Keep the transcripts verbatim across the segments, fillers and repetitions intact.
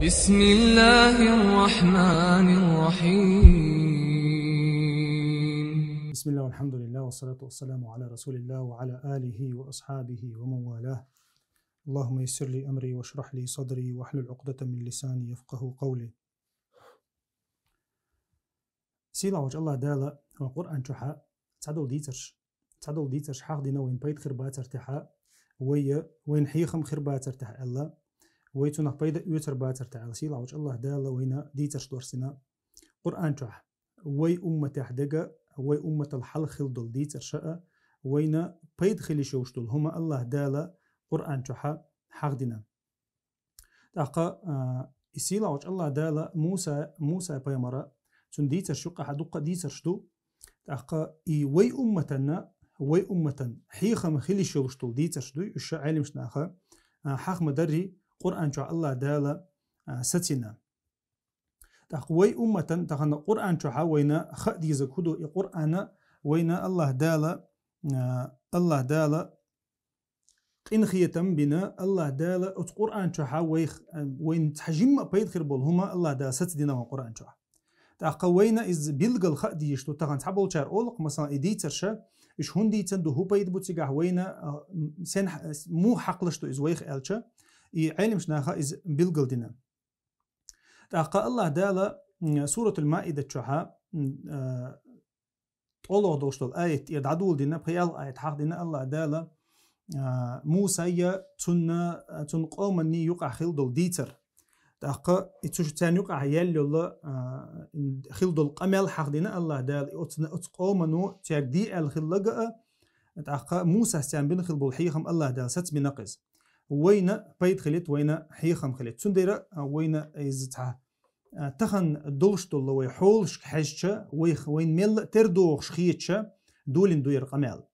بسم الله الرحمن الرحيم. بسم الله والحمد لله والصلاة والسلام على رسول الله وعلى آله وأصحابه ومن والاه. اللهم يسر لي أمري واشرح لي صدري واحلل عقدة من لساني يفقه قولي. Сийлахь волчу Аллахь Дала вайн Къуръан чохь цхьадолу дийцарш, цхьадолу дийцарш хьахдина вайна пайда хир бацар тӀехь, вай, вайна хьехам хир бацар тӀехь аьлла, вай цунах пайда оьцур бацар тӀехь аьлла. Сийлахь волчу Аллахь Дала вайна дийцарш доссийна Къуръан чохь. Вай умматехь дерг а, вай умматал хьалха хилла долу дийцарш а, вайна пайда хила йиш йолуш долу хӀума Аллахь Дала Къуръан чохь хьахдина. ТӀаккха, а, и сийлахь волчу Аллахь Дала Муса, Муса пайхамара, цуьнан дийцарш юкъахь дуккха а дийцарш ду. ТӀаккха и вай умматана, вай умматан хьехам хила йиш йолуш долу дийцарш ду, уьш Ӏеламнаха, а, хьаха ма-дарра Къуръан чохь Аллахь Дала, а, сацийна. ТӀаккха вай умматан тахана Къуръан чохь вайна хаа дезарг хӀун ду, и Къуръан вайна Аллахь Дала, а, Аллахь Дала къинхетам бина, Аллахь Дала оцу Къуръан чохь вайх, а, вайна цхьа жимма а пайда хир болу хӀума Аллахь Дала сацадина вайн Къуръан чохь. ТӀаккха вайна иза билггал хаа дезаш ду, тахана цхьаболчара олу-кх, масала, и дийцарш, уьш хӀунда дийцина ду, хӀун пайда бу цигахь вайна, а, м, сен хьа-, муха хьакхалуш ду иза вайх аьлча, и Ӏеламнаха иза билггал дина. ТӀаккха Аллахь Дала, м, Суратул Маида чохь, м, а, тӀолгӀа долуш долу аят тӀера дӀадоладина, пхи-ялх аят хьахдина Аллахь Дала, а, Мусайна, цунна, а, цунна къоманна юкъахь хилла долу дийцар. ТӀаккха и цу царна юкъахь яьлла йолу, а, хилла долу къамел хьахдина Аллахь Дала, и оцу, оцу къомано цаьрга де аьлла хилларг а, тӀаккха Мусас царна бина хилла болу хьехам Аллахь Дала сацбина-кх иза. Вайна пайда хилийта, вайна хьехам хилийта. Цундела, а, вайна иза цхьа, а, тахана долуш долу вай хьолашка хьаьжча, вайх, вайна мелла а тера догӀуш хетча, долийна ду яра къамел.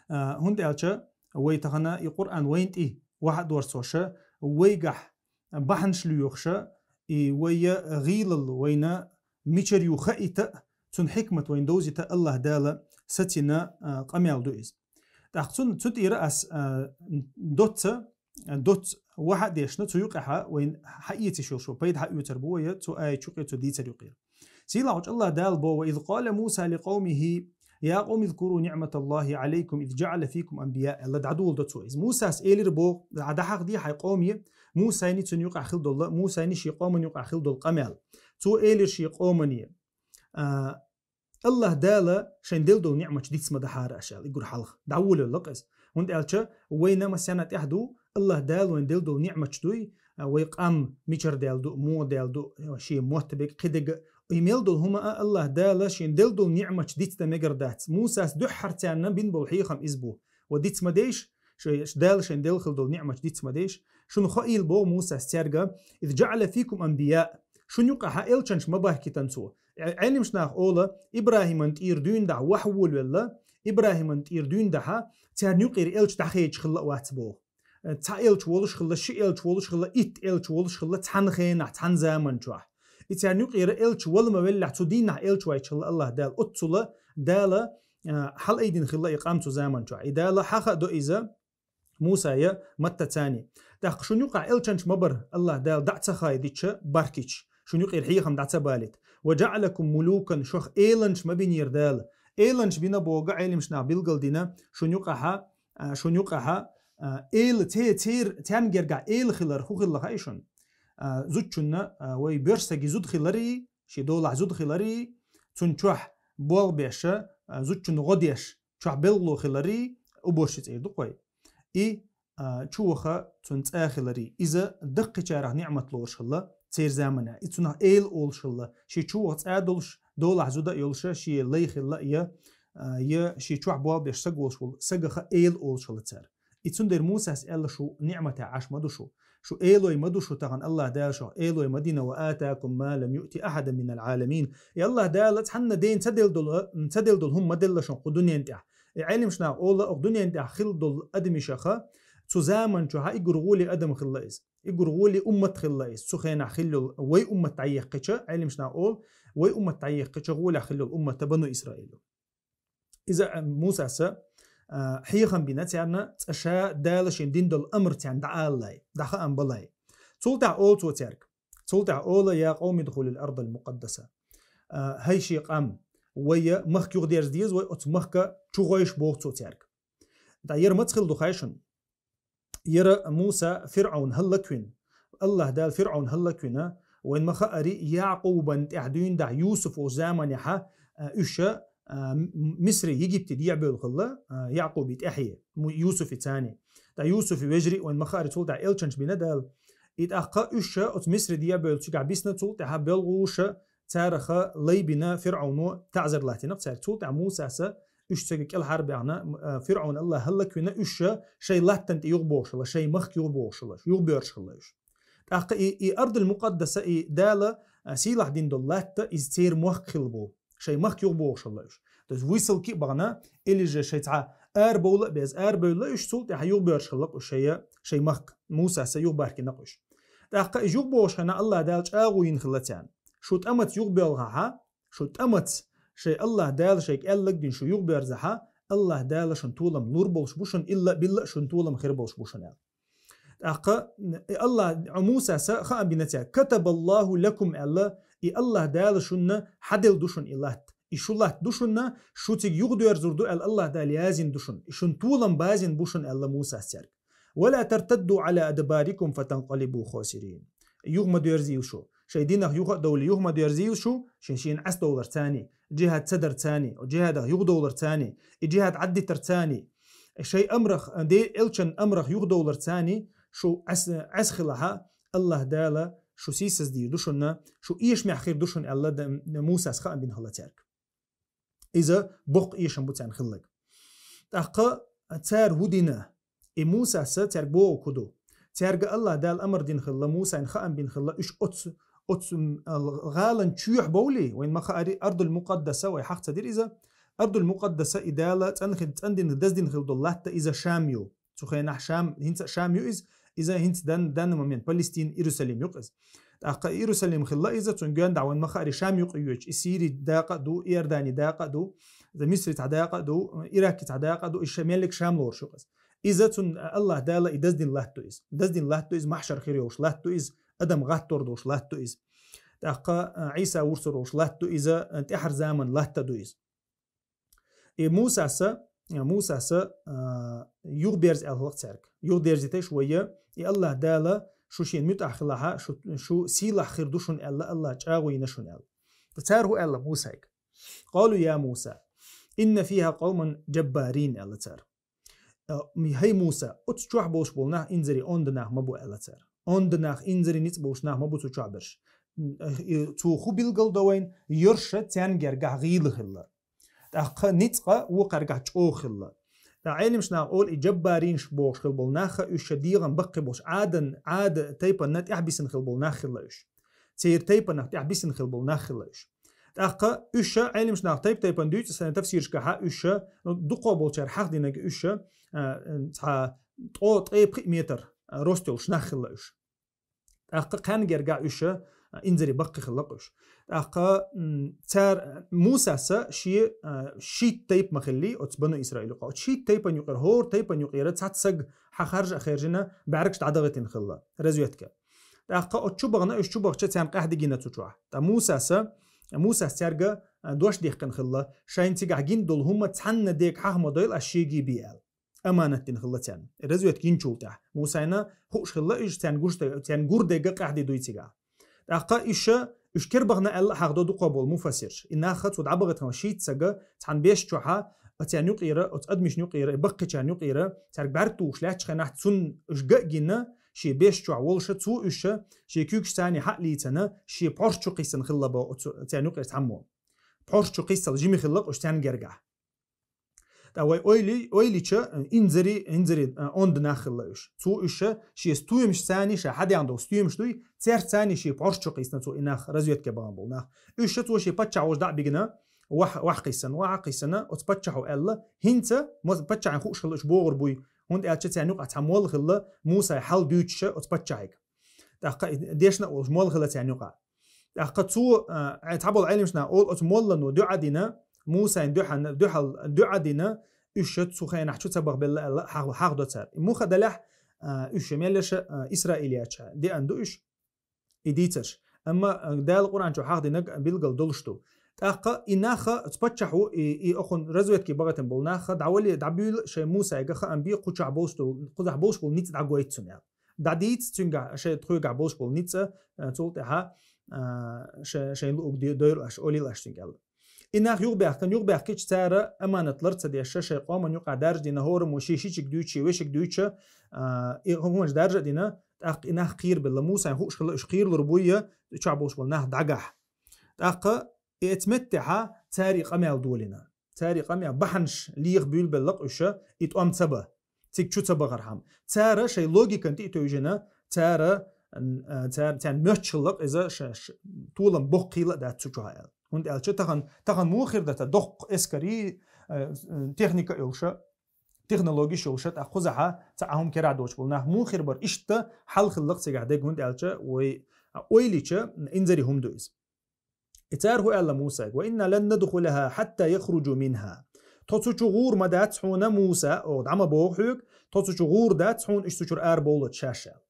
А, хӀунда аьлча вай тахана и Къуръан вайна тӀе вахьа дорцоша, вайгахь бахьанаш лоьхуша, и вай гӀийлалла вайна мичара ю хаийта а, цуьнан хьикмат вайна довзийта а Аллахь Дала сацийна, а, къамел ду иза. ТӀаккха цун-, цу тӀера ас, а, доцца, а, доцца вахьа а дешна, цу юкъахь вайна хьаэца йиш йолуш йолу пайда хьаоьцур бу вай цу аят юкъе, цу дийцар юкъера. Сийлахь волчу Аллахь Дала боху: «وإذ قال موسى لقومه يا قوم اذكروا نعمة الله عليكم إذ جعل فيكم أنبياء», аьлла, дӀадоладо цо иза. Мусас элира боху, дӀа-, дӀахьахди хьайн къоме, Мусайна цуьнан юкъахь хилла долу, Мусайна шен къоманна юкъахь хилла долу къамел. Цо элира шен къомане, а, Аллахь Дала шайн делла долу ниъматаш диц ма дахьара аша аьлла, и гур хьалха. ДӀаволавелла-кх иза. ХӀунда аьлча вайна массарна тӀехь ду, Аллахь Дала вайна делла долу ниъматаш дуй, а, вай къам мичара даьлла ду, муха даьлла ду, шен мотт берг, кхидерг а. И мел долу хӀума а Аллахь Дала шен делла долу ниъматаш дицдан мегар дац. Мусас дуьххьара царна бина болу хьехам иза бу. Ва диц ма дейша, шай-, Дала шайн делла хилла долу ниъматаш диц ма дейша. Шуна хаийла боху Мусас цаьрга: «إذ جعل فيكم أنبياء». Шуна юкъахь элчанаш ма бахкийтина цо. Э, Ӏеламнаха олу, ИбрахӀиман тӀера дуьйна дахьа вахьа волавелла, ИбрахӀиман тӀера дуьйна дахьа, царна юкъера элча дӀахедаш хилла а вац боху. Э, цхьа элча волуш хилла, ши элча волуш хилла, итт элча волуш хилла цхьана хенахь, цхьана заман чохь. И царна юкъера элча вала ма веллехь, цу дийнахь элча вайча хилла Аллахь Дала. Оццула Дала, э, хьалаайдина хилла и къам цу заман чохь. И Дала хьаха а до иза, Мусайна, Маттацани. ТӀаккха шуна юкъахь элчанаш ма бара, Аллахь Дала дӀа а ца хайдича, баркича, шуна юкъера хьехам дӀа ца балийта. «وجعلكم ملوكا», шух эланаш ма бинера Дала. Эланаш бина боху Ӏеламнаха билгалдина, шуна юкъахьа, а, шуна юкъахьа, а, эла, це-, цер-, царна гергахь эла хилар хӀун хилла хаьий шуна? А, зудчунна, а, вай боьрша стаге зуда хиларий, шен долахь зуда хиларий, цунна чохь болх беш, а, зудчунна гӀо деш, чохь белгало хиларий, уборщица эр ду-кх вай. И, а, чу ваха цунна цӀа хиларий. Иза даккхийчарах ниъмат лоруш хилла церан заманахь. И цунах эла олуш хилла. Шен чу ваха цӀа а долуш, долахь зуда а йолуша, шен лай хилла я, а, я шен чохь болх беш саг волуш волу сагах эла олуш хилла цара. И цундела Мусас аьлла: «Шу ниъматехь Ӏаш ма ду шу. Шу элой ма ду шу тахана, Аллахь Дала шух элой ма дина, وآتاكم ما لم يؤت أحدا من العالمين». И Аллахь Дала цхьанна дена ца делла долу, ца делла долу хӀума ма делла шуна кху дуьнен тӀехь. И Ӏеламнаха олу, оха дуьнен тӀехь хилла долу адамашаха, цу заман чохьа и гур гӀоле адам хилла иза. И гур гӀоле уммат хилла иза. Цу хенахь хилла йолу вай уммат дӀаехкхича, Ӏеламнаха олу, вай уммат дӀаехкхича гӀолехь хилла йолу уммата Бану Исраил. Иза, а, Мусаса, а, хьехам бина царна, цкъа ша Дала шен дина долу амр царна дӀаалалай, дӀахаам балай. Цул тӀаьхьа ола цо цаьрга. Цул тӀаьхьа ола: «يا قوم ادخلوا الأرض المقدسة». А, хӀай шен къам, вай махка юхадерза деза, вай оцу махка чу гӀойша боху цо цаьрга. ТӀаккха яра маца хилла ду хаьий шуна? Яра Муса ФирӀавн хӀаллаквина. АллахӀ Дала ФирӀавн хӀаллаквина, вайна ма-хаъара, Якъубан тӀаьхьа дуьйна дахьа Юсуф волчу заманехьа, а, уьш, а, М-, Мисри, Египте дехьабевлла хилла, а, Якъуби тӀаьхье, Му-, Юсуфи царний. ТӀаккха Юсуфи вежарий а вайна ма-хаъара, цул тӀаьхьа элчанаш бина Дала. И тӀаккха уьш оцу Мисри дехьабевллачигахь бисна, цул тӀаьхьа белхалоша цараха лай бина ФирӀавно, таӀзар латтийна-кх цаьрга. Цул тӀаьхьа Мусаса уьш цига кӀелхьарбаьхна, а, ФирӀавн АллахӀ хӀаллаквина, уьш шайн латтана тӀе юхабохуш хилла, шайн махка юхабохуш хилла, юхабоьрзуш хилла уьш. ТӀаккха и, и Ардул Мукъаддаса, и Дала, а, сийлахь дина долу латта, иза церан мохк хилла бу. Шайн махка юхабохуш хилла уьш. То есть высылки а бахана, или же шайн цхьа арабовла а беза, арабевлла уьш, цул тӀаьхьа юхабоьрзуш хилла-кх уьш шайн, шайн махка. Мусаса юхабаьхкина-кх уьш. ТӀаккха и юхабохуш хенахь АллахӀ Дала чӀагӀо йина хилла царна: «Шу тӀамаца юхабоьлхахьа, шу тӀамаца, шайн АллахӀ Дала шайга аьлларг а дина шу юхабоьрзахьа, АллахӀ Дала шуна толам лур болуш бу шуна, илла а билла а шуна толам хир болуш бу шуна», – аьлла. ТӀаккха и АллахӀ, Мусаса хаам бина цаьрга: «كتب الله لكم», – аьлла, и АллахӀ Дала шуна хьаделла ду шуна и латта. И шу латта ду шуна, шу цига юхадоьрзур ду аьлла, АллахӀ Дала яздина ду шуна. И шуна толам базина бу шуна, аьлла Мусас цаьрга. «ولا ترتدوا على أدباركم فتنقلبوا خاسرين». Юха ма доьрзийла шу. Шайн динах юха а довлий, юха ма доьрзийла шу, шен шена Ӏеса довлар царний, джихад ца дар царний, джихадах юхадовлар царний, и джихад Ӏаддитар царний. Шайн амрах, Де-, элчан амрах юхадовлар царний, шу Ӏес-, Ӏеса хилахьа, АллахӀ Дала шу сийсаздийр ду шуна, шу эшамехь хир ду шуна аьлла, д-, Мусас хаам бина хилла цаьрга. Иза боккха эшам бу царна хилларг. ТӀаккха цара хӀун дина? И Мусаса цаьрга бохург хӀун ду? Цаьрга АллахӀ Дала амар дина хилла, Мусайна хаам бина хилла, уьш оцу, оцу, м, гӀалан чоьхьа бовлий, вайна ма-хаъара, Ардул Мукъаддаса, вай хьаха ца дира иза, Ардул Мукъаддаса и Дала цӀан-, цӀандина, даздина хилла долу латта иза Шам ю. Цу хенахь Шам, хӀинца а Шам ю иза, иза хӀинца дан-, данный момент Палестина, Иерусалим ю-кх иза. ТӀаккха Иерусалим хилла иза, цунна гоьндахь вайна ма-хаъара, Шам юкъа йоьдуш, и Сири дакъа а ду, Иордани дакъа а ду, иза Мисри цхьа дакъа а ду, Ираки цхьа дакъа а ду, и ша-, меллиг Шам лоруш ю-кх иза. Иза цунна АллахӀ Дала и даздина латта ду иза. Даздина латта ду иза, махьшар хир йолуш латта ду иза, адам гӀаттор долуш латта ду иза. ТӀаккха, а, Ӏийса вурсур волуш латта ду иза, а, тӀаьхьара заман латта ду иза. И Мусаса, Мусаса, а, юхаберза аьлла хилла-кх цаьрга. Юхадерзийта шу вай, и АллахӀ Дала шу шена муьтӀахь хилахьа, шу, шу сийлахь хир ду шуна аьлла, АллахӀа чӀагӀо йина шуна аьлла. Ткъа цара хӀун аьлла Мусайга? «قالوا يا موسى إن فيها قوما جبارين», аьлла цара. А, м-, хӀай Муса, оцу чохь болуш болу нах инзаре онда нах ма бу аьлла цара. Онда нах, инзаре ницкъ болуш нах ма бу цу чохь берш. М, э, цо хӀун билгал до вайна, йорша царна гергахь гӀийла хилла. ТӀаккха ницкъа вукхаргахь чӀогӀа хилла. Ткъа Ӏеламаш наха олу, и джаббаринаш бохуш хила болу нах, уьш ша дегӀан баккхий болуш, Ӏадан, Ӏада тайпанна тӀаьхьа бисина хила болу нах хилла уьш. Церан тайпанах тӀаьхьа бисина хила болу нах хилла уьш. ТӀаккха уьш ша, Ӏеламаш наха тайп-тайпана дуьйцу сайн тафсирашкахьа, уьш ша, ну, дукхо болчара хьахдинарг уьш ша, а, цхьа ткъо, ткъе пхи метр, а, рост йолуш нах хилла уьш. ТӀаккха кхаьнна гергахь уьш, а, инзаре баккхий хилла-кх уьш. ТӀаккха, м, цара, Мусаса шен, а, шийтта тайпа ма хиллий, оцу бану Исраил юкъа. Оцу шийтта тайпана юкъера, хӀора тайпана юкъера цхьацца саг хьан харжа а хержина, бӀаьргаш дӀадахийтина хилла, разведка. ТӀаккха оцу чу бахана, уьш чу бахча царна къаьхьа дигина цу чохь. ТӀаккха Мусаса, Мусас цаьрга, а, дош дихкина хилла, шайна цигахь гина долу хӀума цхьанна дега хьаха ма дойла, аш шега бе аьлла. Аманат дина хилла царна. Разведка гинчул тӀаьхьа. Мусайна хууш хилла уьш, царна гуш де-, царна гур дегга къаьхьа де дуй цигахь. ТӀаккха уьш, уьш кер бахана аьлла а хьахдо дукхо болу муфассирш. И нахха цо дӀабахийтина шийтта сага, цхьана беш чохьа, а царна юкъера, оцу адамашна юкъера, и баккхийчарна юкъера, цаьрга бӀаьрг тухуш лаьттачу хенахь, цунна уьш ган а гина, шен беш чохь волуша, цо уьш, шен куьйгаш царний хьа а лийцана, шен пхьорш чу кхийсина хилла бо оцу царна юкъера цхьаммо. Пхьорш чу кхийсал жима хилла-кх уьш царна гергахь. ТӀа вай ойли-, ойлича, инзари, инзари, а, онда нах хилла уьш. Цо уьш шен стоьмаш царний, ша хьадеана долу стоьмаш дуй, церт царний шен пхьорш чу кхийсина цо и нах, разведка бахана болу нах. Уьш цо шен паччахь волчу дӀа а бигина, вах-, вахкхийсана, вахкхийсана, оцу паччахьо аьлла, хӀинца, ма-, паччахьна хууш хилла уьш богӀур буй, хӀунда аьлча царна юкъахь цхьа молла хилла, Мусай хьал дуьйцуша оцу паччахьига. ТӀаккха и дешна а волуш молла хилла царна юкъахь. ТӀаккха цо, а, цхьаболу Ӏеламаш наха олу, оцу моллано дуьӀа дина, Мусайна дуьхьал, дуьхьал дуьӀа дина, уьш цу хенахь чу ца бахабелла аьлла, хьах-, хьахдо цара. И муха далехь, а, уьш мел еш, а, Исраиль яьча деана ду уьш, и дийцарш. Амма, а, Дала Къуръан чу хьахдинарг билгал долуш ду. ТӀаккха и нах, оцу паччахьо, и, и окхунна разведке бахийтина болу нах, дӀавали, дӀабуьйла шайн Мусайга, хаам бе, кху чохь болуш долу, кхузахь болуш болу ницкъ дӀагойта цунна аьлла. ДӀадийца цуьнгахь, шайн тхоьгахь болуш болу ницкъ, а, цул тӀаьхьа, а, шайн, шайн луъург де-, дойла аша, олийла аша цуьнга аьлла. И нах юхабаьхкина, юхабаьхкича цара аманат лар ца деш, шайн къоман юкъахь даржа дина, хӀораммо шен ши чиг дуьйцу, шен вешиг дуьйцу, а, и хӀуманаш даржа а дина, тӀаккха и нах кхерабелла. Мусайна хууш хилла уьш кхералур буй, и чохь болуш болу нах дӀагахь. ТӀаккха и оцу меттехьа цара и къамел долийна. Цара и къамел бахьанаш леха буьйлабелла-кх уьш, и тӀом ца бан. Цига чу ца бахархьама. Цара шайн логикан тӀе а тевжина, цара, н-, а, цара, царна моьттуш хилла-кх иза ш-, ш-, толам боккхийла а дац цу чохь аьлла. ХӀунда аьлча тахана, тахана муха хир дара доккха эскарий, а, техника а йолуша, технологиш йолуша, тӀаккха кхузахьа цхьа а хӀума керахь доцуш болу нах муха хир бара, иштта хьал хилла-кх цигахь дерг, хӀунда аьлча вай, а, ойла йича, инзаре хӀума ду иза. И цара хӀун аьлла Мусайга: «Ва инна лан надхулаха хьатта яхруджу минха». Тхо цу чу гӀур ма дац хьуна, Муса, оха дӀа ма боху хьоьга, тхо цу чу гӀур дац хьуна, уьш цу чуьра ара бовлуш шаьш аьлла.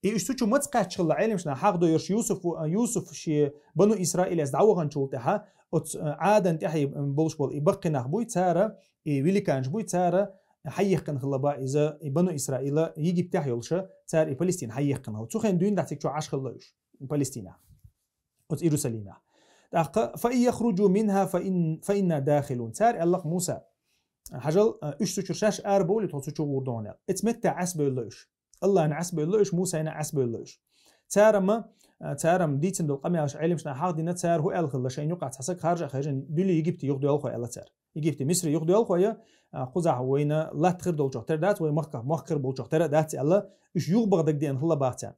И уьш цу чу маца кхаьчча хилла, Ӏеламнаха хьахдо йолуш Юсуф, Юсуф шен бану Исраилехь дӀаваханчул тӀаьхьа, оцу, а, Ӏадан тӀаьхье болуш болу и баккхий нах буй, цара, и великанаш буй, цара хьайехкина хилла бах иза, и бану Исраила Египтехь йолуша, цара и Палестина хьайехкина хилла. Цу хенахь дуьйна дӀа цига чу Ӏаш хилла уьш, Палестинехь. Оцу Иерусалимехь. ТӀаккха: «Фа ин яхруджу минха фа ин-, фа инна дахилун». Цара аьлла-кх Муса: «Хьажал, а, уьш цу чуьра шаьш ара бовлий, тхо цу чу гӀур ду хьуна», аьлла. Оцу метте Ӏаьсбевлла уьш. АллахӀна Ӏаьсбевлла уьш, Мусайна Ӏаьсбевлла уьш. Цара ма, а, цара ма дийцина долу къамелаш Ӏеламнаха хьахдина, цара хӀун аьлла хилла, шайна юкъахь цхьа саг харжа а хевшина, дуьллий Египте юхадоьлху аьлла цара. Египте, Мисре юхадоьлху, а, кхузахь вайна латта хир долчух тера дац, вай махках мохк хир болчух тера дац аьлла, уьш юхабаха дагадеана хилла бах царна.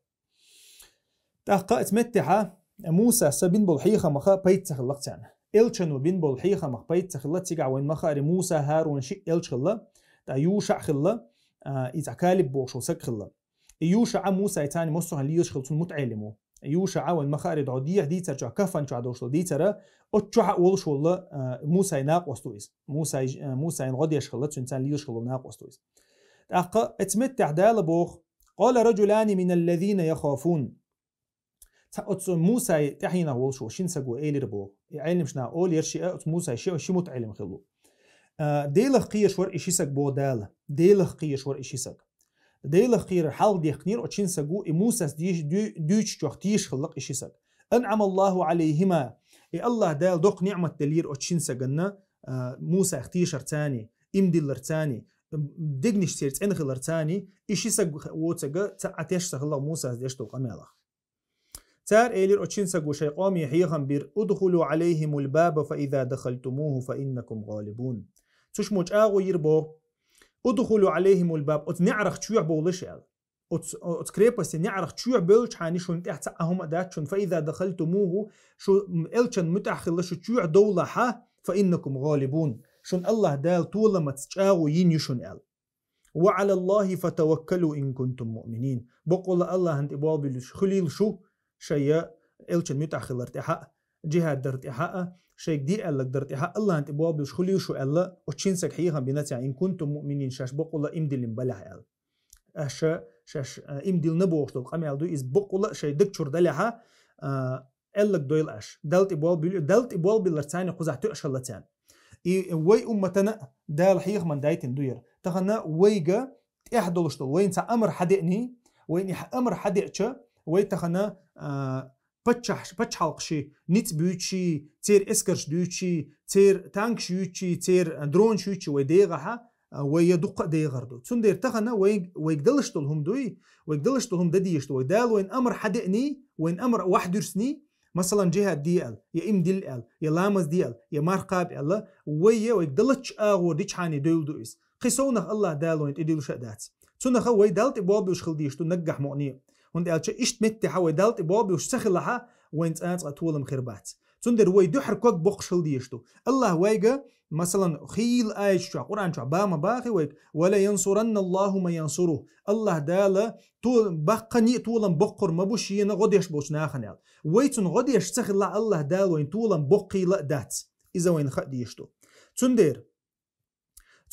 ТӀаккха оцу меттехьа Мусас бина болу хьехамах пайда ца хилла-кх царна. Элчано бина болу хьехамах пайда ца хилла, цигахь вайн ма-хаъара Муса, ХӀарун шиъ элча хилла, тӀаккха Юша а хилла, а, и цхьа Калиб бохуш волу саг хилла. И Юша а Мусайца массо а хӀума лелаш хилла, цунна мутаӀеллим ву. Юша а вайн ма-хаъара дӀо дехьа дийцар чохь, Кахфан чохь долуш долу дийцара, оцу чохь а волуш волу, а, Мусай накъост ву иза. Мусай, а, Мусайна гӀо деш хилла, цуьнца лелаш хилла накъост ву иза. ТӀаккха оцу меттехь Дала боху: «Къала раджулани миналлазина яхафун». Цхьа оцу Мусай тӀаьхьенах волуш волу шина саго элира боху. И Ӏеламнаха олу яра шиъ, оцу Мусай ши, ши мутаӀеллим хилла ву. А, Делах кхоьруш вара и ши саг боху Дала. Делах кхоьруш вара и ши саг. Делах кхерар хьалха дехкинера оцу шина саго, и Мусас деш-, дуь-, дуьйцучух теша хилла-кх и ши саг. «АнӀамаллахӀу Ӏалайхима». И АллахӀ Дала доккха ниӀмат деллера оцу шина саганна, а, Мусах тешарцани, иман дилларцани, дегнаш церан цӀена хиларцани, и ши саг воцург цхьа а теш ца хилла Мусас деш долу къамелах. Цара элира оцу шина саго, шайн къоме хьехам бира: «Удхулу Ӏалайхимул баба, фа иза дахалтумуху, фа иннакум гӀалибун». Цу шиммо чӀагӀо йира боху: «Удхулу Ӏалайхимул баб», оцу неӀарах чоьхьа бовлаш аьлла. Оцу, оцу крепостан неӀарах чоьхьа бевлчхьана шуна тӀехь цхьа а хӀума а дац шуна, «фа иза дахалтумуху», шу, м, элчан муьтӀахь хилла шу чоьхьа довлахьа, «фа иннакум гӀалибун». Шуна АллахӀ Дала толамца чӀагӀо йина ю шуна аьлла. «Ва Ӏалаллахи фатаваккалу ин кунтум муъминин». Бакъволла АллахӀан тӀе болх буьллуш хуьлийла шу, шайн элчан муьтӀахь хилар тӀехьа а, джихӀад дар тӀехьа а, шайга де аьлларг дар тӀехьа а, АллахӀан тӀе болх буьллуш хуьлийла шу аьлла, оцу шина сага хьехам бина цара, «ин кунтум муъминин», шаьш бакъволла иман диллина балехь аьлла. Аша шаьш, а, иман диллина бохуш долу къамел ду иза, бакъволла шайн даг чуьра далехьа, а, аьлларг дойла аша. Далла тӀе болх буьллу, Далла тӀе болх билларцани кхузахь тоьаш хилла царна. И вай умматана а Дала хьехаман дайтина ду яра. Тахана вайга тӀехь долуш долу, вайна цхьа амар хьадеъний, вайна и хьа-, амар хьадеъча, вай тахана, а, паччахь-, пачхьалкхаши ницкъ буьйцуший, церан эскарш дуьйцуший, церан танкаш юьйцуший, церан дронаш юьйцуший вай дегӀахьа, а, вай я дуккха а дегӀар ду. Цундела тахана вай, вайга далаш долу хӀума дуй, вайга далаш долу хӀума дан дезаш ду вай. Дала вайна амар хьадеъний, вайна амар охьадуьрсний, масалан, джихӀад де аьлла, я иман дилла аьлла, я ламаз де аьлла, я марха кхаба аьлла, вай я вайга далачу агӀор дичхьана девлла ду иза. Кхин совнаха АллахӀ Дала вайна тӀедуьллуш а дац. Цунаха вай Далла тӀе болх буьллуш хила дезаш ду наггахь мукъане а. ХӀунда аьлча иштта меттехьа вай Далла тӀе болх буьллуш ца хилахьа, вайна цкъа а толам хир бац. Цундела вай дуьххьара ког боккхуш хила дезаш ду. АллахӀ вайга, масалан, хийла аяташ чохь, Къуръан чохь бан ма бахий вайга: «Ва ла янсуранна Аллаху ман янсуру». АллахӀ Дала то-, баккхане а толам боккхур ма бу шена гӀо деш болчу нахана аьлла. Вай цунна гӀо деш ца хилахь, АллахӀ Дала вайна толам боккхийла а дац. Иза вайна хаа дезаш ду. Цундела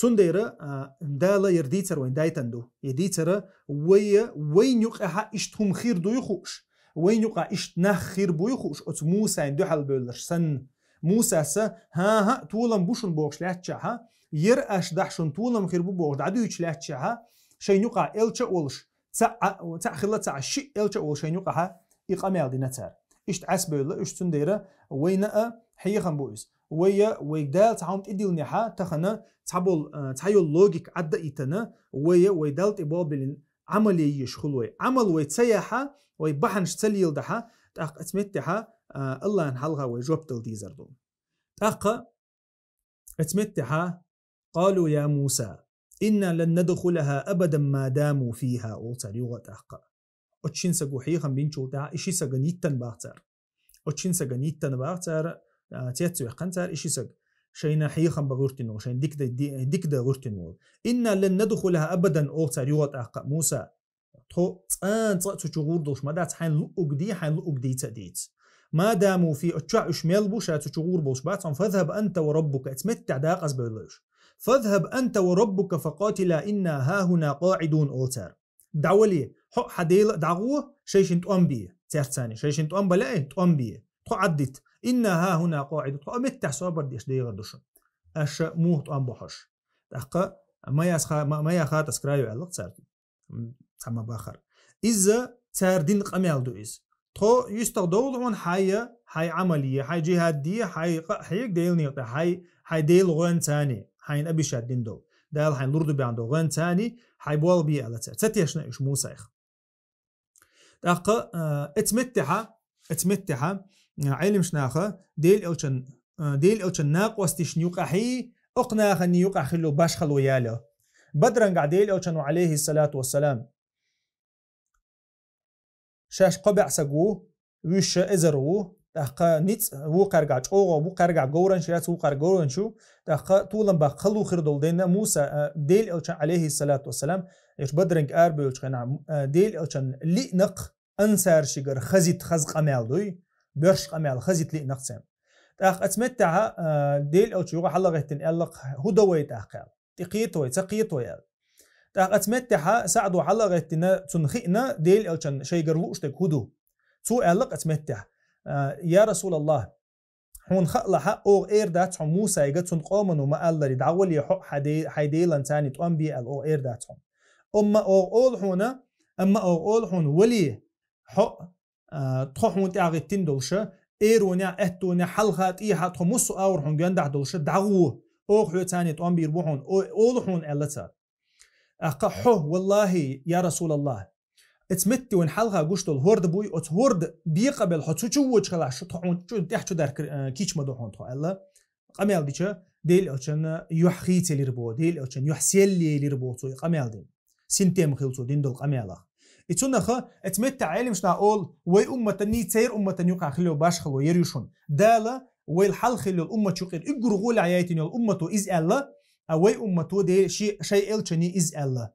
Цундела, а, Дала яр дийцар вайн дайтан ду. Я дийцара вай, вайн юкъахьа ишт хӀум хир дуй хууш. Вайн юкъа ишт нах хир буй хууш, оцу Мусайн дуьхьал бевллаш санна. Мусаса, хӀа-хӀа, толам бу шун бохуш лаьттачахьа, яр аш дахь шун толам хир бу бохуш дӀадуьйчу лаьттачахьа, шайн юкъа элча а волуш, цхьаъ, цхьаъ хилла цхьа шиъ элча а волуш шайн юкъахьа, и къамел дина цара. Иштта Ӏаьсбевлла уьш цундела, вайна а хьехам бу иза. Вай, вай Дала цхьа хӀума тӀедиллинехьа, тахана цхьа бол, а, цхьа йолу логика Ӏадда а йитана, вай, вай Далла тӀе болбеллин Ӏамал е еш хуьлу вай. Ӏамал вай ца яхьа, вай бахьанаш ца леладахьа, тӀаккха оцу меттехьа, а, Аллахьан хьалха вай жоп дала дезар ду. ТӀаккха оцу меттехьа, «Къалу я Муса, инна лан надхулаха абадан ма даму фиха», олу цара юха тӀаккха. Оцу шина саго хьехам бинчул тӀаьхьа и ши сагана йиттан бах цара. Оцу шина сагана йиттан бах цара, а, цец вехкан цара и ши саг. Шайна хьехам бан гӀуьртина волу, шайна дика дан, ди-, дика дан гӀуьртина волу. «Инна лан надхулаха абадан», олу цара юха тӀаккха, Муса, тхо цкъа а цкъа а цу чу гӀур долуш ма дац, хьайн луъуг ди, хьайн луъуг дийца а дийца. «Ма даму фи», оцу чохь уьш мел бу, ша цу чу гӀур болуш бац хьуна, «фазхаб анта ва раббука», оцу меттехь дакъазбевлла уьш. «Фазхаб анта ва раббука факъатила инна хахуна къаӀидун», олу цара. ДӀавали, хьо а хьан Дела а дӀагӀо, шайшин тӀом бе. Церцани, шайшин тӀом бан лаьий, тӀом бе. Тхо Ӏаддита. «Инна хахуна къаӀидун». Тхо а меттехь собар деш дехар ду шуна. Аша муха тӀом бо хьош? ТӀаккха ма яс ха-, ма, ма я хатас краю аьлла цара. М, цхьа ма бахара. Иза цара дина къамел ду иза. Тхо юьстах довла хьуна хьайн, хьайн Ӏамал е, хьайн жихӀад де, хьайн къа а хьега Делан некъа тӀе, хьайн, хьайн Дела гӀоьнца а, хьайна обещать дина долу. Дала хьайна лур ду баьхна долу гӀоьнца а, хьайн болх бе аьлла цара. Ца тешна уьш Мусайх. ТӀаккха, а, оцу меттехьа, оцу меттехьа, а, Ӏеламнаха Делан элчан, а, Делан элчан накъосташна юкъахьий, окху нахана юкъахь хилла башхало яло. Бадрангахь Делан элчано, алейхиссалату вассалам, шаьш кхо баьӀ саг ву, вуьш эзар ву, тӀаккха ницкъ вукхаьргахь чӀогӀа, вукхаьргахь говранаш яц, вукхаьргахь говранаш ю, тӀаккха толам баккха хала хир долу дайна Муса, а, Делан элчан, алейхиссалату вассалам, эш Бадрангахь арабевллачу хенахь, а, Делан элчан лиънакх ансаршигара хазит хаза къамел дуй, боьрш къамел хазит лиънакх царна. ТӀаккха оцу меттехьа, а, Делан элча юха хьалагӀеттина аьлла, хӀун до вай тӀаккха аьлла. ТӀекхета вай, ца кхета вай аьлла. ТӀаккха оцу меттехьа СаӀдо хьалагӀеттина, цунна хиъна, Делан элчан шайгара лууш дерг хӀун ду. Цо аьлла оцу меттехь, а, я Расулаллах, хьуна хаалахьа, оха эр дац хьуна Мусайга цунна къомано ма-алларе, дӀагӀоле хьо а хьан де-, хьайн Делан царний тӀом бе аьлла, оха эр дац хьуна. Амма оха олу хьуна, амма оха олу хьуна, вале, хьо а, тхо хьуна тӀаьхьа гӀиттина долуша, эронехь, аьттонехь, хьалха, тӀехьа тхо муссу а вара хьуна гоьндахь долуша, дӀагӀо, оха хьоьца царний тӀом бийр бу хьуна, о-, олу хьуна аьлла цара. ТӀаккха хьо, валлахӀи, я Расулаллах, оцу метте вайн хьалха гуш долу хӀорда буй, оцу хӀорда бекъабелла хьо цу чу вочу хилахь, шу тхо хьуна чу, тӀаьхьа чу даркар, а, кийча ма ду хьуна тхо аьлла. Къамел дича, Делан элчанна юьхь хийцаелира боху, Делан элчанна юьхь сел елира боху цо и къамел дина. Синтем хилла цо дина долу къамелах. И цунах оцу меттехь Ӏеламнаха олу, вай умматанний церан умматан юкъахь хилла башхало яр ю шуна. Дала вайл хьалха хилла йолу уммат юкъера уггар гӀолехь яйтина йолу уммато иза аьлла, а вай уммато де-, ши-, шайн элчанний иза аьлла.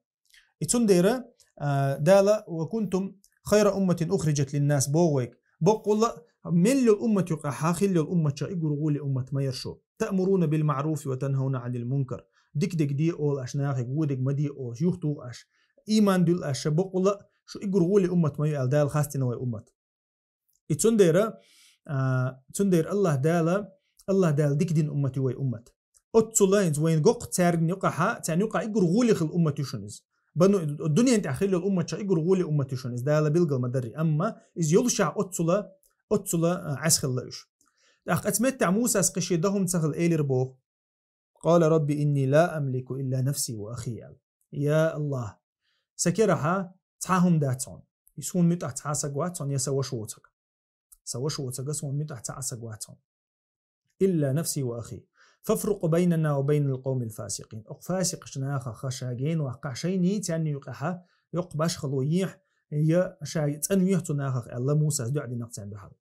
И цундела, а, Дала: «Ва кунтум хайра умматин ухриджат линнас», боху вайга. Баккъулла а, мел йолу уммат юкъахь хилла йолу умматех уггар гӀоле уммат ма яр шу. «Таъмуруна бил маъруфи ва танхауна Ӏанил мункар». Дика дерг де олу аш нахе, вон дерг ма де олу, юхатуху аш. Ийман дуьллу аш, ша баккъулла а, шу уггар гӀоле уммат ма ю аьлла, Дала хастийна вай уммат. И цундела, а, цундела Аллах Дала, Аллах Дала дика дина уммат ю вай уммат. Оццула хӀинца вайна гоккха цаьрган юкъахьа, царна юкъахь уггар гӀоле хилла уммат ю шуна иза. Бану, дуьнен тӀехь хилла йолу умматех уггар гӀоле уммат ю шуна иза, Дала билгал ма дарри. Амма иза йолушехь оццула, оццула, а, Ӏес хилла уьш. ТӀаккха оцу меттехь Мусас кхин шен дан хӀума ца хилла элира боху: «Къала рабби инни ла амлику илла нафси ва ахи», аьлла. Я Аллах, сан керахьа цхьа хӀума дац хьуна. И суна муьтӀахь цхьа а саг вац хьуна, я сан ваша воцург. Сан ваша воцург, суна муьтӀахь цхьа а саг вац хьуна. «Илла нафси ва ахи. Фафрукъ байнана ва байнал къавмил фасикъин». Оха фасикъчу нахах ша гена ваккхахь, шайний царна юкъахьа йоккха башхало ехьа, я ша цӀанвехьа цу нахах, аьлла Мусас дуьхьа динарг царна дуьхьал.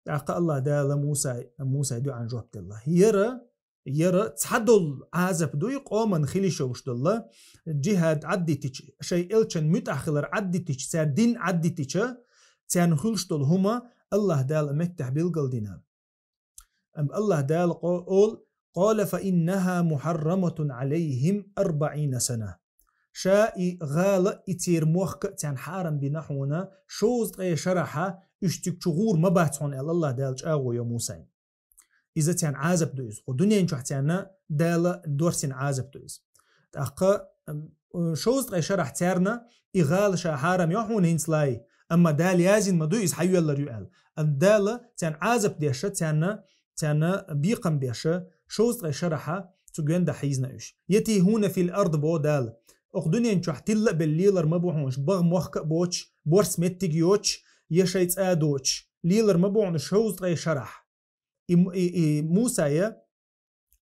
ТӀаккха Аллах Дала Муса, Мусай дуьхьан жоп делла. Яра, яра цхьадолу Ӏазап дуй, къоман хила йиш йолуш долла, джихад Ӏаддитича, шайн элчан муьтӀахь хилар Ӏаддитича, цара дин Ӏаддитича, царна хуьлуш долу хӀума Аллах Дала меттехь билгал дина. Амма Аллах Дала къо-, ол, قال فإنها محرمة عليهم أربعين سنة. Ша и гӀала, и церан мохк а царна хьарам бина хьона, шовзткъе шарахьа уьш цига чу гӀур ма бац хьона, аьлла АллахӀ Дала чӀагӀо йо Мусайна. Иза царна Ӏазап ду иза. Кху дуьнен чохь царна Дала доссийна Ӏазап ду иза. ТӀаккха, м, шовзткъе шарахь царна и гӀала ша хьарам йо хьона хӀинца лай, амма Дала яздина ма ду иза хьайоьллар ю аьлла. Амма Дала царна Ӏазап деш, царна, царна бекхам беш, шовзткъе шарахьа цу гонахь хьийзина уьш. يتيهون في الأرض боху Дала. Оха дуьнен чохь тилла а белла лелар ма бу хьона уьш, багӀа мохк а боцуш, борс меттиг йоцуш, я шайн цӀа доцуш, лелар ма бу хьона уьш шовзткъе шарахь. И, и, и Мусай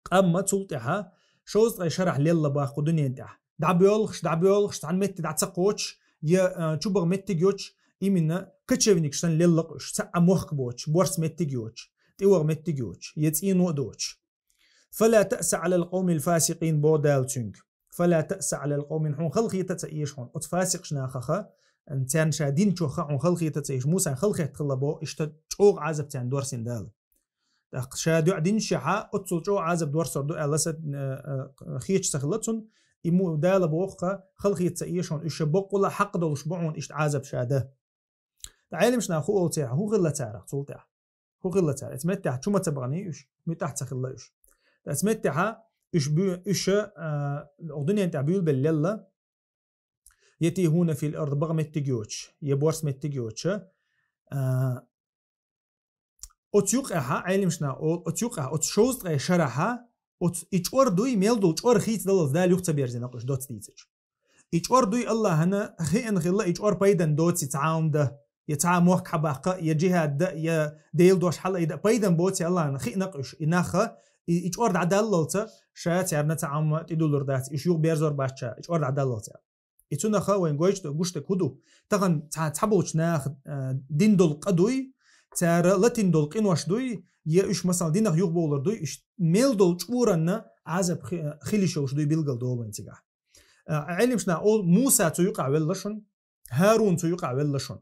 къам а цул тӀаьхьа шовзткъе шарахь лелла боху кху дуьнен тӀехь. ДӀабоьлхуш, дӀабоьлхуш, цхьана метте дӀа ца кхочуш, я, а, чубагӀа меттиг йоцуш, именно кочевникаш санна лелла-кх уьш, цхьа а мохк боцуш, борс меттиг йоцуш, тӀевагӀа меттиг йоцуш, я цӀено а доцуш. فلا تأس على القوم الفاسقين боху Дала цуьнга. فلا تأس على القوم, хьуна халахета а ца эша хьуна оцу фасикъ нахах, царна ша динчух хьуна халахета а ца эша, Мусайна халахетта хилла боху, иштта чӀогӀа Ӏазап царна доссийна Дала. ТӀаккха ша дуьхьа динчехьа, оццул чӀогӀа Ӏазап доссор ду аьлла, са, э, э, хеташ ца хилла цунна, и му-, Дала боху-кх, халахета а ца эша хьуна, уьш ша боккъала хьакъ долуш бу хьуна иштта Ӏазап ша дан. ТӀаккха Ӏеламнаха хӀу олу церан, хӀу хилла царах цул тӀаьхьа? ХӀу хилла цара? Эца меттехь чу ма ца баханай уьш, муьтӀахь ца хилла уьш. Эца меттехь уьш бу-, уьш, а, оха дуьнен тӀехь буьйлабелла лелла, يتيهون في الأرض, багӀа меттиг йоцуш, я борс меттиг йоцуш, а, оцу юкъехь, Ӏеламнаха олу, оцу юкъехь, оцу шовзткъе шарахь, оцу и чӀор дуй, мел долу чӀор хийцадаллалц Дала юха ца берзина-кх уьш доцца дийцича. И чӀор дуй АллахӀана хиъна хилла, и чӀор пайдан доций цхьа а хӀума дан, я цхьа а мохк хьабаккха, я джихад дан, я Делан дош хьалаайда, пайдан боций АллахӀана хиъна-кх уьш. И нах, и, и чӀор дӀадаллалц ша царна цхьа а хӀума тӀедуллур дац, уьш юха берзор бац ша, и чӀор дӀадаллалц. И цунах вайн гойтуш ду, гуш дерг хӀу ду? Тахана цхьа, цхьаболчу наха, а, дина долу къа дуй, цара латийна долу къинош дуй, я уьш, масала, динах юхабовлар дуй, уьш мел долу чӀоранна Ӏазап хи-, хила йиш йолуш дуй билгал долу вайн цигахь. А, Ӏеламнаха олу, Муса цу юкъахь велла шуна, ХӀарун цу юкъахь велла шуна.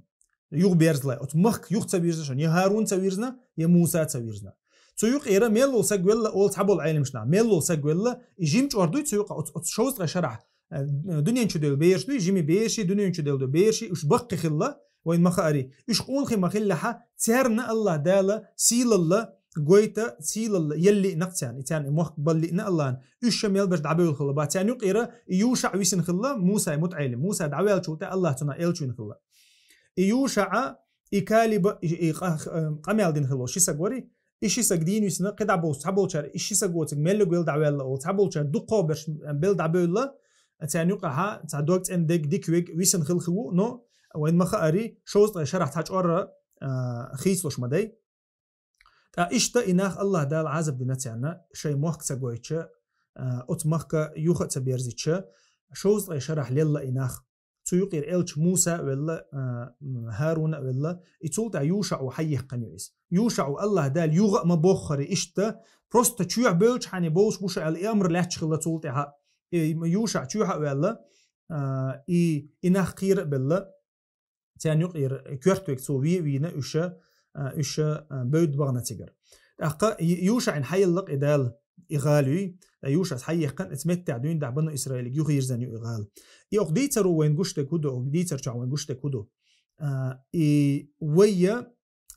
Юха берзалой, оцу махка юха ца вирзина шуна, я ХӀарун ца вирзина, я Муса ца вирзина. Цу юкъера мел волу саг велла олу цхьаболу Ӏеламнаха. Мел волу саг велла, и жима чӀор дуй цу юкъа, оцу, оцу шовзткъе шарахь, э, дуьнен чу девлла бераш дуй, жима бераш, дуьнен чу девлла бераш, уьш баккхий хилла, вайн ма хаара, уьш къонахий ма хиллехьа, царна АллахӀ Дала сийлалла гойта, сийлалла елла лиъна-кх царна, и царна и мохк балла лиъна АллахӀана, уьш ша мел берш дӀабевлла хилла бах. Царна юкъера и ЮшаӀ висина хилла, Мусай мутаӀеллим. Муса дӀаваьллачул тӀаьхьа АллахӀ цунах элча вина хилла. И ЮшаӀа, и Калиба, и, и къа-, э, къамел дина хилла ши саг вара, и ши саг дийна висина, кхидӀа болчу, цхьаболчара и ши саго цига меллиг велла дӀаваьлла олу, цхьаболчара дукхо берш, э, белла дӀабевлла, царна юкъахьа цхьа дог цӀена дерг, дика верг висина хилла хир ву, но вайн ма хаара, шовзткъе шарахь цхьа чӀор, а, хийцалуш ма дай. Ткъа иштта и нах АллахӀ Дала Ӏазап дина царна, шайн мохк ца гойтуш, а, оцу махка юха а ца берзича, шовзткъе шарахь лелла и нах. Цу юкъера элча Муса а велла, а, м, ХӀарун а велла, и цул тӀаьхьа ЮшаӀу хьайихкина ю иза. ЮшаӀу АллахӀ Дала юха а ма боххура иштта, просто чоьхьа бевлчхьана бовлуш бу шу аьлла, и амр лаьтташ хилла цул тӀаьхьа. И ЮшаӀ чоьхьа а ваьлла, а, и, и нах кхера а белла, царна юкъера коьрта верг цо ве а вийна, уьш, а, уьш, а, бевдда бахана цигара. ТӀаккха Ю-, ЮшаӀина хьаелла-кх и Дала, и гӀала юй, ткъа ЮшаӀас хьайихкина, эца меттехь дуьйна дахь Бану Исраилиг юха йирзина ю и гӀала. И оха дийцаро вайн гуш дерг хӀу ду, оха дийцар чохь вайн гуш дерг хӀу ду? А, и вай,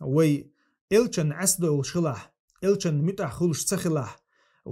вай элчанна Ӏеса долуш хилахь, элчанна муьтӀахь хуьлуш ца хилахь,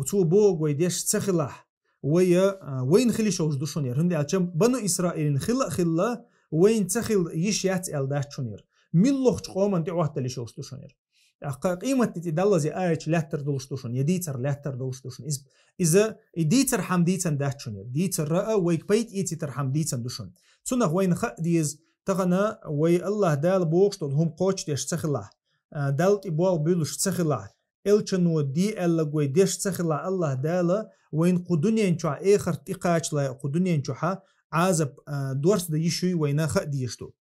цо бохург вай деш ца хилахь, вай, а, вайна хила йиш йолуш ду шуна яра. ХӀунда аьлча Бану Исраилан хила а хилла, вайна ца хила йиш яц аьлла дац шуна яра. Муьлххачу къоманна тӀе Ӏоттадала йиш йолуш ду шуна яра. ТӀаккха къематди тӀе даллалц я аяташ лаьттар долуш ду шуна, я дийцар лаьттар долуш ду шуна. Иза, иза и дийцар хӀума дийцина дац шуна яра. Дийцар а, вайга пайда эцийтар хӀума дийцина ду шуна. Цунах вайна хаа деза, тахана вай АллахӀ Дала бохуш долу хӀума кхочушдеш ца хилахь, а, Далла тӀе болх буьллуш ца хилахь, элчано де аьлларг вай деш ца хилахь, АллахӀ Дала вайна кху дуьнен чохь эхарта тӀе кхачале, кху дуьнен чохьа Ӏазап, а, доссадан йиш юй вайна хаа дезаш ду.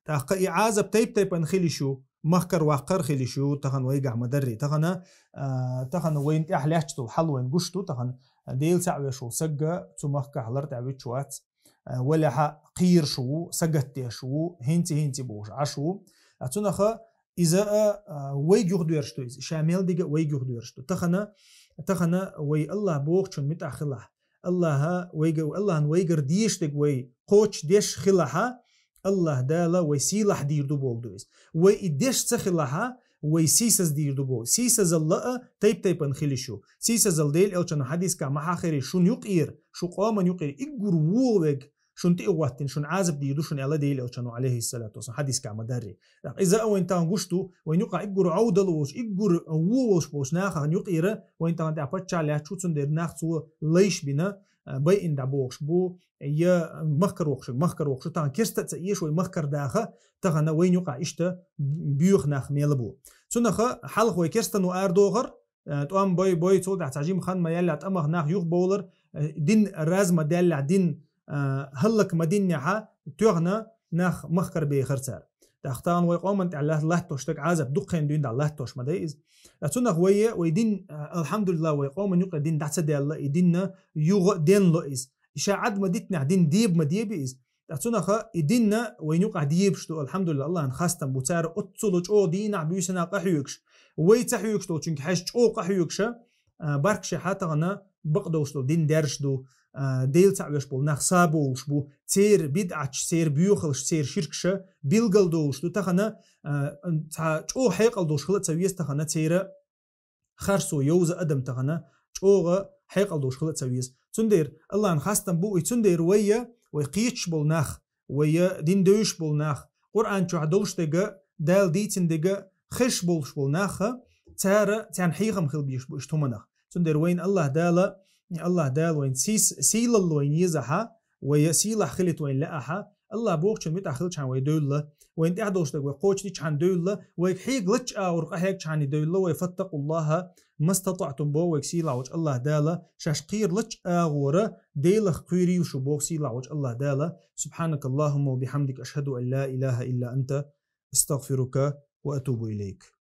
ТӀаккха и Ӏазап тайп-тайпана хила йиш ю, махкара ваккхар хила йиш ю, тахана вайгахь ма-дарра. Тахана, а, тахана вайна тӀехь лаьтташ долу хьал вайна гуш ду, тахана Дела цхьаъ веш волу саг цу махкахь лартӀехь вуьтуш вац. А, валехьа кхийраш ву, сагатдеш ву, хӀинца-хӀинца бохуш Ӏаш ву. А цунаха иза а, а, вайга юхадоьрзуш ду иза, ша мел дерг а вайга юхадоьрзуш ду. Тахана, тахана вай Аллах бохучун митӀа хилахь, Аллаха вайга, Аллахна вайгар дешдег вай кхочу деш хилахьа, Аллах Дала вай сийлахь дийр ду болу ду иза. Вай и деш ца хилахьа, вай сийсаз дийр ду болу. Сийсазалла а тайп-тайпан хили шу. Сийсазал Дела элчана хьадиска ма хьахири шун юкъера, шу къоман юкъера иггур вогӀу вег, шун тӀе а гӀоттина, шун Ӏазап дийр ду шун аьлла Дела элчана, алейхиссалату вассалам, хьадиска ма дарри. Ах, иза а вайн тахана гуш ду, вайн юкъа иггур Ӏовдал волуш, иггур вогӀу волуш болуш нахах юкъера, вайн тахана тӀе паччахь лаьтташ ву, цундела нах цо лайш бина, а, байин дӀабохуш бу, я махкар вокхуш, махкар вокхуш, тахана керста а ца эш вай махкар даха, тахана вайн юкъа иштта боьха нах мела бу. Цунаха хьалха вай керстано арадохар, а, тӀом бой, бой, цул тӀаьхьа цхьа жима хан ма яьллехь, тӀамах нах юхабовлар, а, дин разма даьллехь, дин, а, хӀаллак ма диннехьа, тоьхна нах махкар бехар цара. ТӀаккха тахана вай къоман тӀехь ла-, латтош дерг Ӏазап дуккхен дуьйна дӀа латтош ма дай иза. Ткъа цунах вай, вай дин, а, алхьамдулиллах, вай къоман юкъа дин дӀа ца даьлла, и динна юха а денло иза. И ша Ӏад ма дитнехь, дин деба ма деби иза. Ткъа цунаха и динна вайн юкъахь дебаш ду, алхьамдулиллах, Аллахьан хастам бу. Цара оццула чӀогӀа дийнахь буьйсанна къахьоьгуш, вай ца хьоьгуш долчуьнга хьаьжча чӀогӀа къахьоьгуша, а, баркше хьа тахана бакъдолуш долу дин даьржаш ду, а, Дела цхьаъ веш болу нах сабовлуш бу, церан бидӀаташ, церан боьхалш, церан ширкша билгал долуш ду. Тахана, а, цхьа чӀогӀа хьекъал долуш хила а ца веза тахана церан харцо йовза адам тахана чӀогӀа хьекъал долуш хила а ца веза. Цундела Аллахьан хастам бу и, цундела вайя, вай кхеташ болу нах, вайя дин девзаш болу нах, Къуръан чохь долуш дега, Дала дийцина дега хезаш болуш болу наха, цара, царна хьехам хила безаш бу иштта хӀуманах. Цундела вайна Аллах Дала, Аллах Дала вайна сийс-, сийлалла вайна езахьа, вай сийлахь хилийта вайна лаахьа, Аллах бохучун митӀахь хилчхьана вай девлла, вайна тӀехь долуш дерг вай кхочушдичхьана девлла, вайга хьега лачча агӀор къахьегчхьана девлла, вай фаттакъуллаха мастатаътум бо вайга сийлахь волчу Аллах Дала, шаьш кхера лачча агӀора Делах кхуьйрийла шу боху сийлахь волчу Аллах Дала. Субханакаллахумма ва бихамдика, ашхаду ан ла илаха илла анта, астагфирука ва атубу илайк.